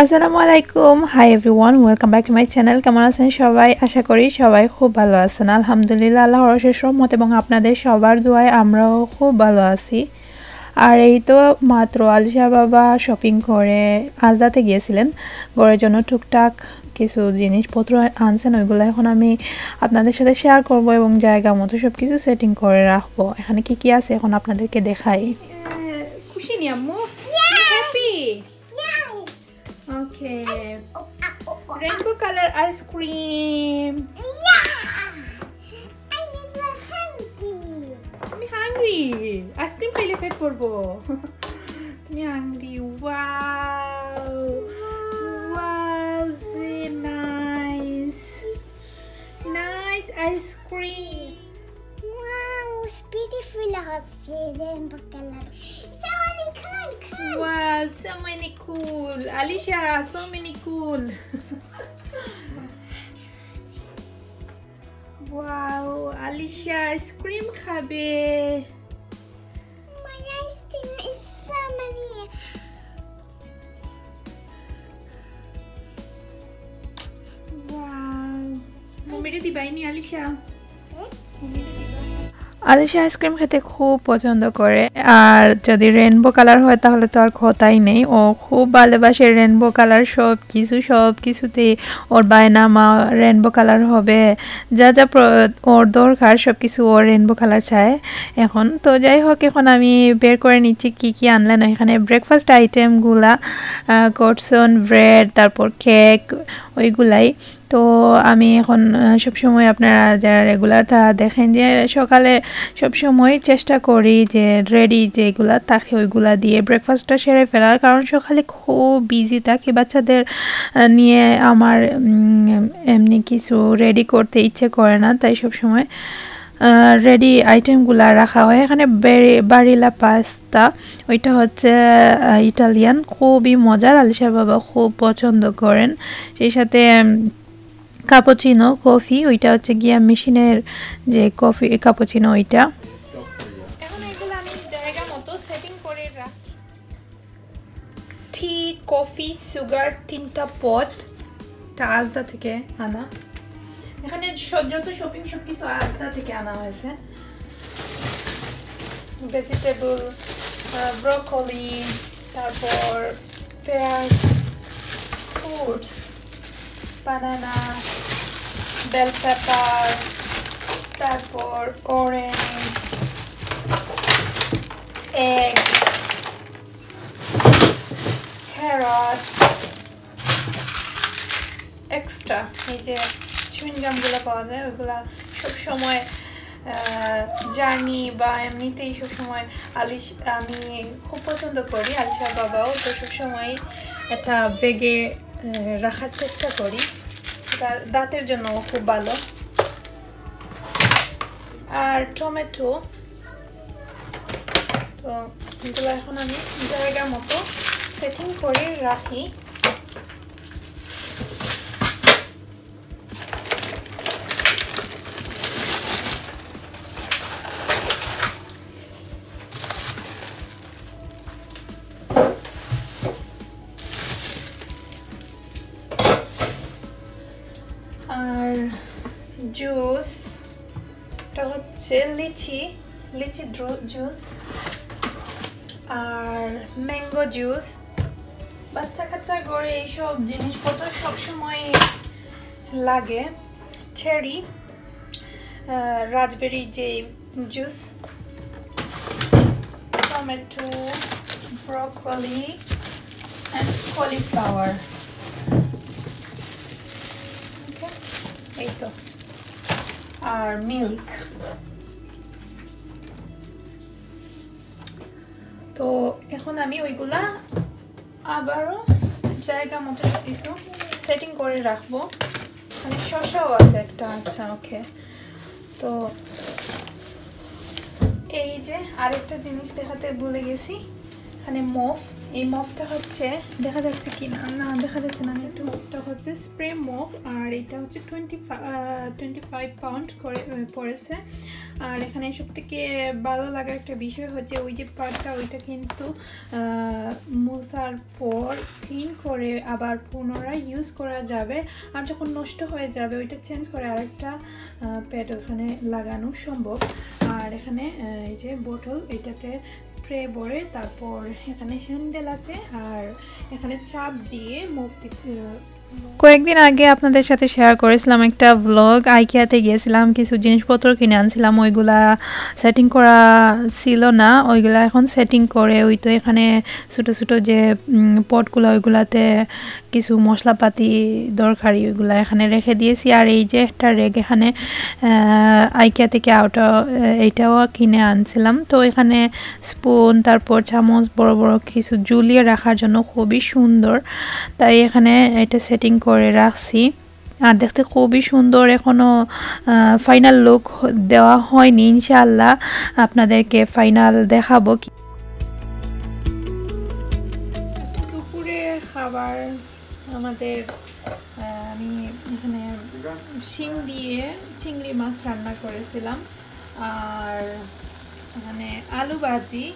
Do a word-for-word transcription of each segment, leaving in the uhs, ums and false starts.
আসসালামু আলাইকুম, hi everyone, welcome back to my channel। কেমন আছেন সবাই? আশা করি সবাই খুব ভালো আছেন। আলহামদুলিল্লাহ, আল্লাহর অশেষ রহমত এবং আপনাদের সবার দোয়ায় আমরাও খুব ভালো আছি। আর এই তো মাত্র আলিশা বাবা শপিং করে আজদাতে গিয়েছিলেন, ঘরের জন্য টুকটাক কিছু জিনিসপত্র আনছেন, ওইগুলো এখন আমি আপনাদের সাথে শেয়ার করব এবং জায়গা মতো সব কিছু সেটিং করে রাখবো। এখানে কি কি আছে এখন আপনাদেরকে দেখাই। খুশি নি আম্মু? Happy? Okay. Rainbow color ice cream. আমি হাংরি। আইসক্রিম খাইলে পেট ভরবো। তুমি hungry. Wow. Wow, so nice. Nice ice cream. Wow, it's beautiful. Rainbow color. So many cool, cool. Wow, so many cool. Alisha, so many cool. Wow, Alisha ice cream খাবে। My ice cream is so many. Wow. মমিরে দিবাইনি আলিশা? আলিশা আইসক্রিম খেতে খুব পছন্দ করে, আর যদি rainbow colour হয় তাহলে তো আর কথাই নেই। ও খুব ভালোবাসে রেইনবো কালার, সব কিছু, সব কিছুতেই ওর বায়না, মা রেইনবো কালার হবে, যা যা প্র- ওর দরকার সব কিছু ও রেইনবো কালার চায় এখন। তো যাই হোক, এখন আমি বের করে নিচ্ছি কি কি আনলেন। এখানে ব্রেকফাস্ট আইটেমগুলা, ক্রোয়াসেন্ট, ব্রেড, তারপর কেক, ওইগুলাই। তো আমি এখন সবসময়, আপনারা যারা রেগুলার তারা দেখেন যে সকালে সবসময় চেষ্টা করি যে রেডি যেগুলা থাকে ওইগুলা দিয়ে ব্রেকফাস্টটা সেরে ফেলার, কারণ সকালে খুব বিজি থাকি বাচ্চাদের নিয়ে। আমার এমনি কিছু রেডি করতে ইচ্ছে করে না, তাই সবসময় রেডি আইটেমগুলা রাখা হয়। এখানে বারিলা পাস্তা, ওইটা হচ্ছে ইটালিয়ান, খুবই মজার। আলিশার বাবা খুব পছন্দ করেন। সেই সাথে কাপুচিনো কফি, ওইটা হচ্ছে গিয়া মেশিনের যে কফি কাপুচিনো, ওইটা। এখন এগুলো আমি জায়গা মতো সেটিং করে রাখি। টি, কফি, সুগার, তিনটা পট, এটা আজদা থেকে আনা। এখানে যত শপিং সব কিছু আজদা থেকে আনা হয়েছে। ভেজিটেবল, ব্রোকলি, তারপর পেঁয়াজ, ফ্রুটস, বানানা, বেল পেপার, তারপর অরেঞ্জ, এগ, ক্যারট, এক্সট্রা এই যে চুইংগামগুলো পাওয়া যায়, ওইগুলা সবসময় জার্নি বা এমনিতেই সবসময় আলিশ আমি খুব পছন্দ করি। আলিশার বাবাও তো সবসময় একটা ব্যাগে রাখার চেষ্টা করি, দাঁতের জন্য খুব ভালো। আর টমেটো, তো এগুলো এখন আমি জায়গা মতো সেটিং করে রাখি। আর জুস, এটা হচ্ছে লিচি, লিচি জুস আর ম্যাঙ্গো জুস। বাচ্চা কাচ্চা ঘরে এইসব জিনিসপত্র সবসময় লাগে। চেরি, রাজবেরি যে juice, tomato, broccoli and cauliflower. এই তো, আর মিল্ক। তো এখন আমি ওইগুলা আবারও জায়গা মতো সব কিছু সেটিং করে রাখবো। মানে শসাও আছে একটা। আচ্ছা, ওকে। তো এই যে আরেকটা জিনিস দেখাতে ভুলে গেছি, এখানে মফ। এই মফটা হচ্ছে, দেখা যাচ্ছে কি না, না দেখা যাচ্ছে না, আমি একটু, মফটা হচ্ছে স্প্রে মফ, আর এটা হচ্ছে টোয়েন্টি টোয়েন্টি ফাইভ পাউন্ড করে আহ, পড়েছে। আর এখানে সব থেকে ভালো লাগার একটা বিষয় হচ্ছে ওই যে পার্টটা, ওইটা কিন্তু আহ, মোছার পর ক্লিন করে আবার পুনরায় ইউজ করা যাবে। আর যখন নষ্ট হয়ে যাবে, ওইটা চেঞ্জ করে আরেকটা প্যাড ওখানে লাগানো সম্ভব। আর এখানে আহ, এই যে বোতল, এটাতে স্প্রে ভরে, তারপর এখানে হ্যান্ডেল আছে, আর এখানে চাপ দিয়ে মুখ দি- আহ, কয়েকদিন আগে আপনাদের সাথে শেয়ার করেছিলাম একটা ভ্লগ। আইকিয়াতে গিয়েছিলাম, কিছু জিনিসপত্র কিনে আনছিলাম, ওইগুলা সেটিং করা ছিল না, ওইগুলা এখন সেটিং করে। ওই তো এখানে ছোট ছোট যে পটগুলো, ওইগুলাতে কিছু মশলাপাতি দরকারি, ওইগুলা এখানে রেখে দিয়েছি। আর এই যে একটা রেক এখানে আইকিয়া থেকে আউটা, এইটাও কিনে আনছিলাম। তো এখানে স্পুন, তারপর চামচ, বড় বড় কিছু ঝুলিয়ে রাখার জন্য খুবই সুন্দর, তাই এখানে এটা সেটিং করে রাখছি। আর দেখতে খুবই সুন্দর, এখনও ফাইনাল লুক দেওয়া হয়নি। ইনশাআল্লাহ আপনাদেরকে ফাইনাল দেখাবো। কি দুপুরে খাবার আমাদের, আহ, আমি এখানে শিম দিয়ে চিংড়ি মাছ রান্না করেছিলাম, আর এখানে আলু ভাজি,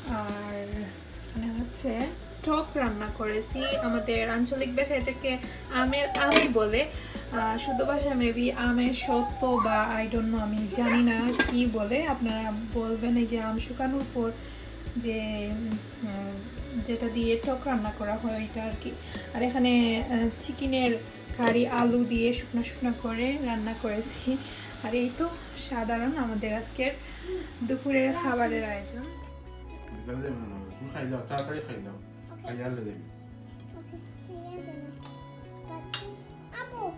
আর এখানে হচ্ছে টক রান্না করেছি। আমাদের আঞ্চলিক ভাষায় এটাকে আমের আম বলে, আহ, শুদ্ধ ভাষায় মেবি আমের সত্ত্ব বা আই ডোন্ট নো, আমি জানি না কি বলে, আপনারা বলবেন। এই যে আম শুকানোর পর যে উম, যেটা দিয়ে টক রান্না করা হয়, ওইটা আর কি। আর এখানে চিকেনের কারি আলু দিয়ে শুকনো শুকনো করে রান্না করেছি। আর এই তো সাধারণ আমাদের আজকের দুপুরের খাবারের আয়োজন। বিকালে দেবে না, তুমি খাই দাও, তাড়াতাড়ি খাই দাও। খাই আর দেবে। ওকে, খাইয়া দেবো। বাটি, আপু,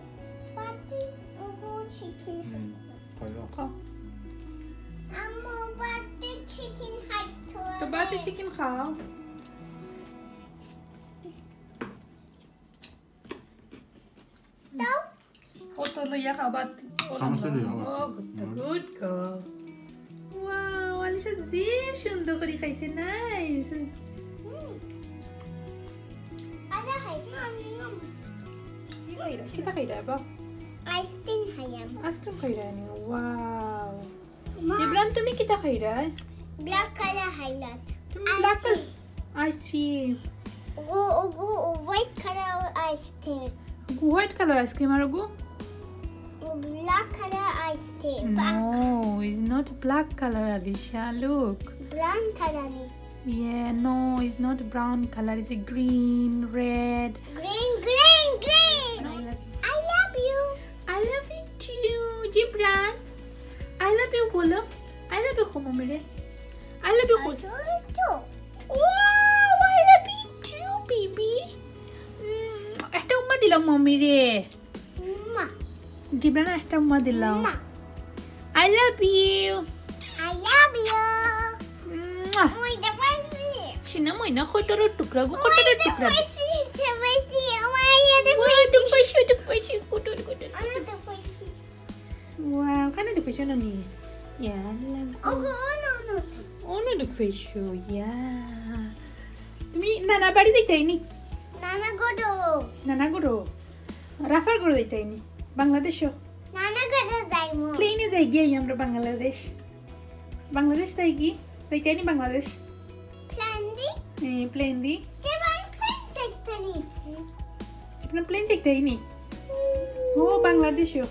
বাটি, ওগো চিকেন হুম, খাই দাও। খাও। আম্মু, বাটি চিকেন খাইতো তো বাটি হবে। চিকেন খাও। দাও। ও তো লইয়া খাবার। ও চামচ লইয়া খাবার। ও, good, good girl. Wow, Alisha যে সুন্দর করে খাইছে, নাইস। হুম। আরে, খাই। কি খাইরা? কিতা খাইরা, বা? আইসক্রিম খাইয়াম। আইসক্রিম খাইরা নি? ওয়াও। মা। জিবরান, তুমি কিতা খাইরায়? Black colour highlight. তুমি ব্ল্যাক কালার আইসক্রিম। ও, ও, ও, white colour ice cream. White colour ice cream আর ওগু? Black colour ice cream. No, it's not black color, Alisha. Look. Brown colour নি। Yeah, no, it's not brown color. It's a green, red. Green, green, green. I love you. I love you too, Jibran. I love you বলো। I love you কও মাম্মিরে। I love you কও। I love you too. Wow, I love you too, baby. উম, একটা উম্মা দিলাম মাম্মিরে। উম্মা। জিবরান, একটা উম্মা দিলাম। উম্মা। I love you. I love you. মুয়া। ওই, এটা পাইছি। সিনা ময়না, কটরর টুকরা গো, ওই, কটরর এটা টুকরা। পাইছি, এটা পাইছি। ওই, এটা ওই, পাইছি। এটা পাইছি, এটা পাইছি, কটর, কটর, ওই, কটর। এটা পাইছি। ওয়াও, কানো দুখ পাইছো নানি? ইয়া, আল্লাহ। ওগো, ও, no, no, no। ও, no, দুখ পাইছো, ইয়া। তুমি নানা বাড়ি যাইতায় নি? নানা ঘরো। নানা ঘরো? রাফার ঘরো যাইতায় নি? বাংলাদেশো? নানা ঘরো যাইমু। প্লেনে যাইগি আমরা বাংলাদেশ। বাংলাদেশ যাইগি? যাইতায় নি বাংলাদেশ? প্লেন দি? এ, প্লেন দি? যে বান প্লেন যাইতায় নি। আপনার প্লেন যাইতায় নি? ও, বাংলাদেশো।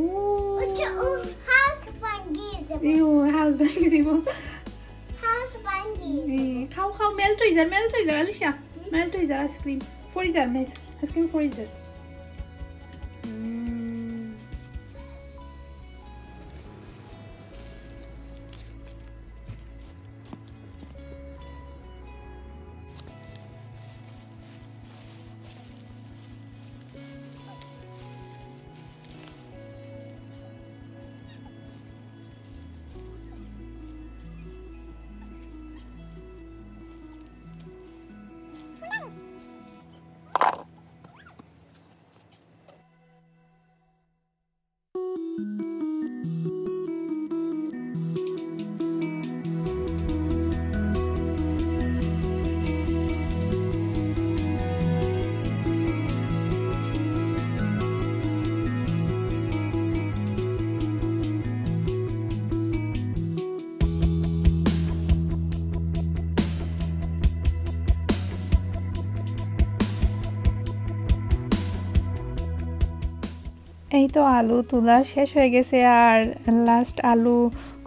ও। আচ্ছা, ও হাউস ভাঙ্গি যাবো। এ, ও হাউস ভাঙ্গি যাবো। হাউস ভাঙ্গি এ, যাবো। খাও, খাও, মেল্ট হয়ে যার, মেল্ট হয়ে যার, আলিশা। মেল্ট হয়ে যার আইসক্রিম। পড়ি যার, মেস। আইসক্রিম পড়ি যার। হুম। এই তো আলু তোলা শেষ হয়ে গেছে, আর লাস্ট আলু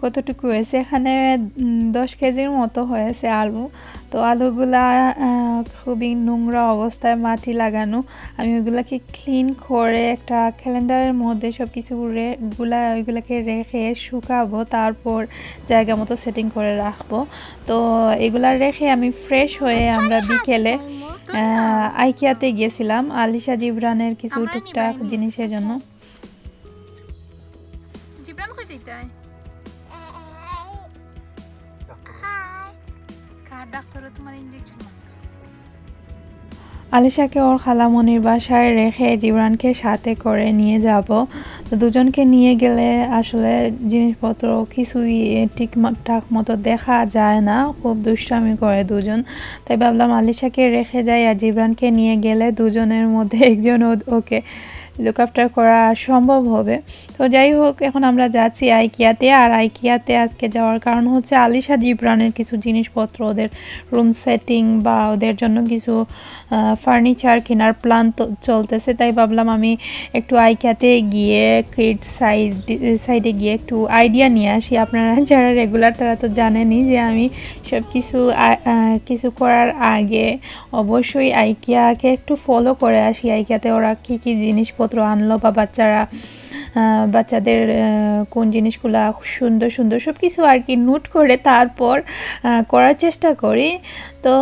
কতটুকু হয়েছে, এখানে উম, দশ কেজির মতো হয়েছে আলু। তো আলুগুলা আহ, খুবই নোংরা অবস্থায়, মাটি লাগানো। আমি ওইগুলাকে ক্লিন করে একটা ক্যালেন্ডারের মধ্যে সব কিছু গুলা ওইগুলাকে রেখে শুকাবো, তারপর জায়গা মতো সেটিং করে রাখবো। তো এগুলা রেখে আমি ফ্রেশ হয়ে আমরা বিকেলে আহ, আইকিয়াতে গেছিলাম আলিশা জিবরানের কিছু টুকটাক জিনিসের জন্য। জিবরান কই যাইতাই? কার ডাক্তারে তোমার ইঞ্জেকশন মারতো? আলিশাকে ওর খালামণির বাসায় রেখে জিবরানকে সাথে করে নিয়ে যাব। তো দুজনকে নিয়ে গেলে আসলে জিনিসপত্র কিছুই ঠিকঠাক মতো দেখা যায় না, খুব দুষ্টামি করে দুজন। তাই ভাবলাম আলিশাকে রেখে যাই, আর জিবরানকে নিয়ে গেলে দুজনের মধ্যে একজন ও-, ওকে লুক আফটার করা সম্ভব হবে। তো যাই হোক, এখন আমরা যাচ্ছি আইকিয়াতে। আর আইকিয়াতে আজকে যাওয়ার কারণ হচ্ছে আলিশা জিবরানের কিছু জিনিসপত্র, ওদের রুম সেটিং বা ওদের জন্য কিছু ফার্নিচার কেনার প্ল্যান তো চলতেছে। তাই ভাবলাম আমি একটু আইকিয়াতে গিয়ে কিডস সাইড সাইডে গিয়ে একটু আইডিয়া নিয়ে আসি। আপনারা যারা রেগুলার, তারা তো জানেনই যে আমি সব কিছু আ- আ, কিছু করার আগে অবশ্যই আইকিয়াকে একটু ফলো করে আসি। আইকিয়াতে ওরা কী কী জিনিসপত্র আনলো বা বাচ্চারা আহ, বাচ্চাদের আহ, কোন জিনিসগুলা সুন্দর সুন্দর সব কিছু আর কি নোট করে তারপর আহ, করার চেষ্টা করি। তো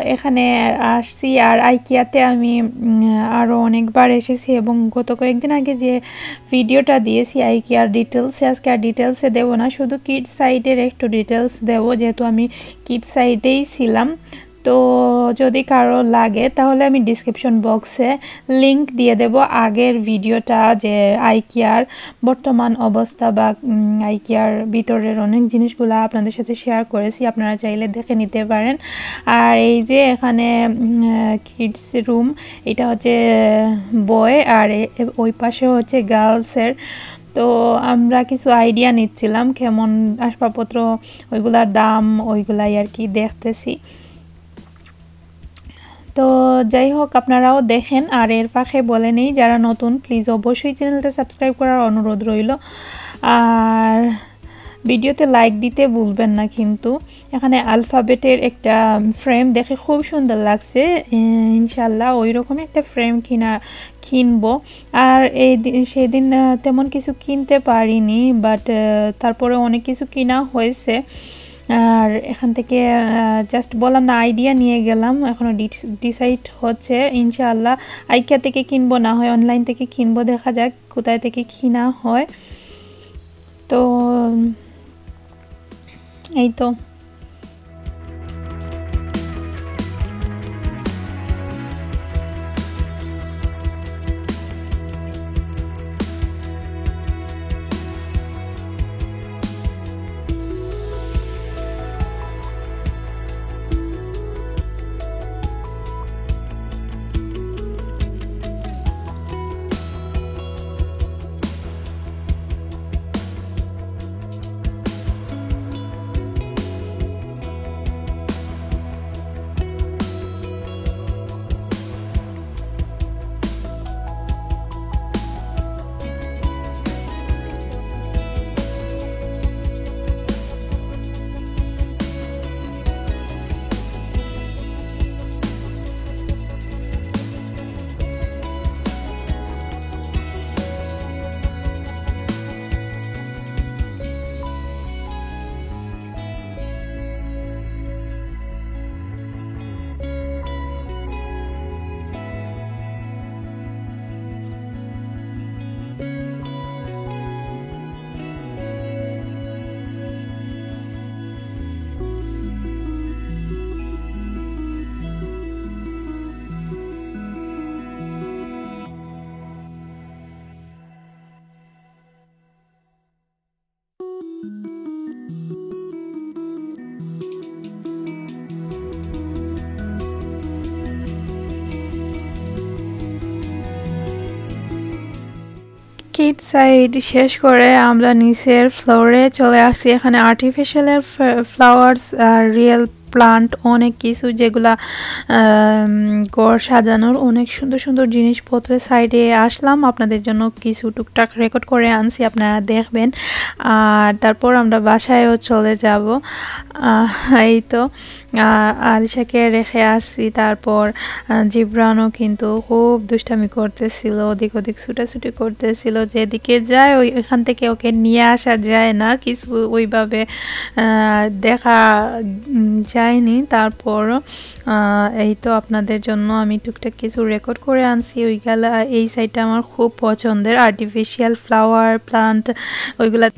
এখানে আসছি, আর আইকিয়াতে আমি উম, আরও অনেকবার এসেছি, এবং গত কয়েকদিন আগে যে ভিডিওটা দিয়েছি আইকিয়ার ডিটেলসে, আজকে আর ডিটেলসে দেবো না, শুধু কিডস সাইডের একটু ডিটেলস দেবো, যেহেতু আমি কিডস সাইডেই ছিলাম। তো যদি কারো লাগে তাহলে আমি ডিসক্রিপশন বক্সে লিংক দিয়ে দেব আগের ভিডিওটা, যে আইকিয়ার বর্তমান অবস্থা বা আইকিয়ার ভিতরের অনেক জিনিসগুলা আপনাদের সাথে শেয়ার করেছি, আপনারা চাইলে দেখে নিতে পারেন। আর এই যে এখানে কিডস রুম, এটা হচ্ছে বয়, আর এ- এ- ওই পাশে হচ্ছে গার্লসের। তো আমরা কিছু আইডিয়া নিচ্ছিলাম কেমন আসবাবপত্র, ওইগুলার দাম, ওইগুলাই আর কি দেখতেছি। তো যাই হোক, আপনারাও দেখেন। আর এর ফাঁকে বলে নেই, যারা নতুন, প্লিজ অবশ্যই চ্যানেলটা সাবস্ক্রাইব করার অনুরোধ রইল। আর ভিডিওতে লাইক দিতে ভুলবেন না কিন্তু। এখানে অ্যালফাবেটের একটা ফ্রেম দেখে খুব সুন্দর লাগছে। এ, ইনশাল্লাহ ওই রকম একটা ফ্রেম কিনা কিনবো। আর এই দিন, সেদিন আহ, তেমন কিছু কিনতে পারিনি, বাট তারপরে অনেক কিছু কিনা হয়েছে। আর এখান থেকে জাস্ট বললাম না, আইডিয়া নিয়ে গেলাম, এখনও ডিসাইড হচ্ছে। ইনশাআল্লাহ আইকিয়া থেকে কিনবো, না হয় অনলাইন থেকে কিনবো, দেখা যাক কোথায় থেকে কিনা হয়। তো এই তো। কিড সাইড শেষ করে আমরা নিচের ফ্লোরে চলে আসছি। এখানে আর্টিফিশিয়ালের ফ্লাওয়ার্স আর রিয়েল প্লান্ট, অনেক কিছু যেগুলা আম, ঘর সাজানোর অনেক সুন্দর সুন্দর জিনিসপত্রের সাইডে আসলাম। আপনাদের জন্য কিছু টুকটাক রেকর্ড করে আনছি, আপনারা দেখবেন। আর তারপর আমরা বাসায়ও চলে যাব। আহ, এই তো, আহ, আলিশাকে রেখে আসছি। তারপর আহ, জিবরানও কিন্তু খুব দুষ্টামি করতেছিল, ওদিক ওদিক ছুটাছুটি করতেছিল। যেদিকে যায় ওই, ওইখান থেকে ওকে নিয়ে আসা যায় না, কিছু ওইভাবে আহ, দেখা উম, যায়নি। তারপর আহ, এই তো আপনাদের জন্য আমি টুকটাক কিছু রেকর্ড করে আনছি। ওইগুলা, এই সাইডটা আমার খুব পছন্দের, আর্টিফিশিয়াল ফ্লাওয়ার প্লান্ট, ওইগুলা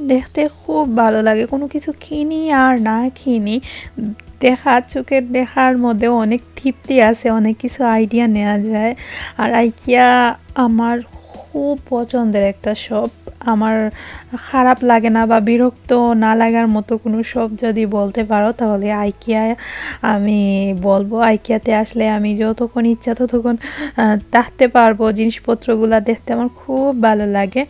দেখতে খুব ভালো লাগে। কোনো কিছু কিনি আর না কিনি, দেখা, চোখের দেখার মধ্যে অনেক তৃপ্তি আছে, অনেক কিছু আইডিয়া নেওয়া যায়। আর আইকিয়া আমার খুব পছন্দের একটা শপ। আমার খারাপ লাগে না বা বিরক্ত না লাগার মতো কোনো শপ যদি বলতে পারো, তাহলে আইকিয়া আমি বলবো। আইকিয়াতে আসলে আমি যতক্ষণ ইচ্ছা ততক্ষণ আহ, থাকতে পারবো। জিনিসপত্রগুলা দেখতে আমার খুব ভালো লাগে।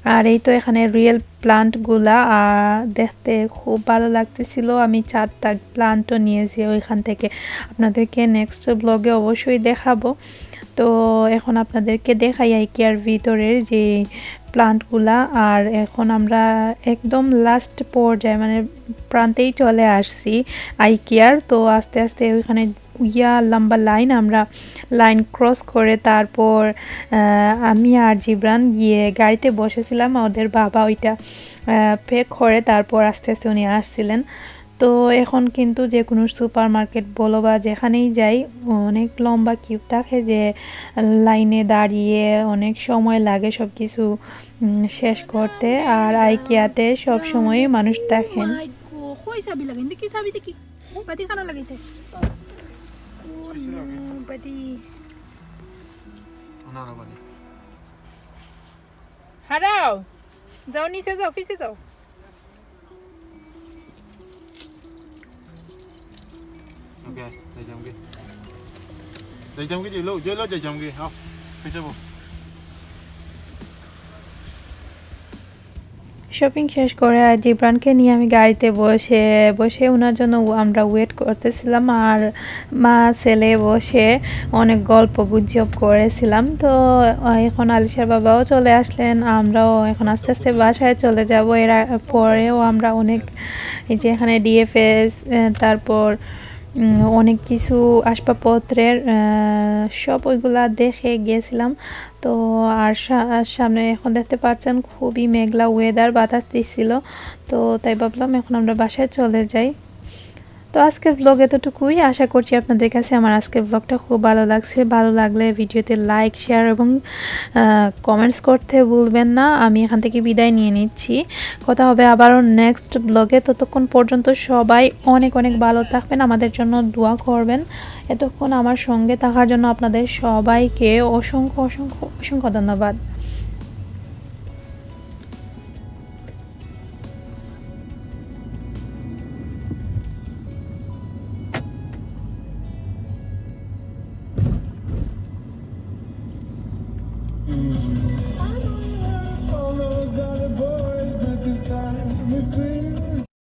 আর এই তো এখানে রিয়েল প্লান্টগুলা আহ, দেখতে খুব ভালো লাগতেছিল। আমি চারটা প্লান্টও নিয়েছি ওইখান থেকে, আপনাদেরকে নেক্সট ব্লগে অবশ্যই দেখাবো। তো এখন আপনাদেরকে দেখাই আইকিয়ার ভিতরের যে প্লান্টগুলা। আর এখন আমরা একদম লাস্ট পর্যায়ে, মানে প্রান্তেই চলে আসছি আইকিয়ার। তো আস্তে আস্তে ওইখানে ইয়া লম্বা লাইন, আমরা লাইন ক্রস করে তারপর আহ, আমি আর জিবরান গিয়ে গাড়িতে বসেছিলাম। ওদের বাবা ওইটা পে করে তারপর আস্তে আস্তে উনি আসছিলেন। তো এখন কিন্তু যে কোনো সুপার মার্কেট বলো বা যেখানেই যাই, অনেক লম্বা কিউ থাকে, যে লাইনে দাঁড়িয়ে অনেক সময় লাগে সব কিছু শেষ করতে। আর আইকিয়াতে সব সময় মানুষ থাকেন। হারাও, যাও নিচে যাও, পিছে যাও। শপিং শেষ করে আর জিবরানকে নিয়ে আমি গাড়িতে বসে বসে ওনার জন্য আমরা ওয়েট করতেছিলাম। আর মা ছেলে বসে অনেক গল্প গুজব করেছিলাম। তো আহ, এখন আলিশার বাবাও চলে আসলেন, আমরাও এখন আস্তে আস্তে বাসায় চলে যাব। এর আ- পরেও আমরা অনেক, এই যে এখানে ডিএফএস, তারপর উম, অনেক কিছু আসবাবপত্রের শপ, ওইগুলা দেখে গিয়েছিলাম। তো আর সা- আর সামনে এখন দেখতে পাচ্ছেন খুবই মেঘলা ওয়েদার, বাতাস দিছিল। তো তাই ভাবলাম এখন আমরা বাসায় চলে যাই। তো আজকের ব্লগ এতটুকুই। আশা করছি আপনাদের কাছে আমার আজকের ব্লগটা খুব ভালো লাগছে। ভালো লাগলে ভিডিওতে লাইক, শেয়ার এবং কমেন্টস করতে ভুলবেন না। আমি এখান থেকে বিদায় নিয়ে নিচ্ছি। কথা হবে আবারও নেক্সট ব্লগে। ততক্ষণ পর্যন্ত সবাই অনেক অনেক ভালো থাকবেন, আমাদের জন্য দোয়া করবেন। এতক্ষণ আমার সঙ্গে থাকার জন্য আপনাদের সবাইকে অসংখ্য অসংখ্য অসংখ্য ধন্যবাদ।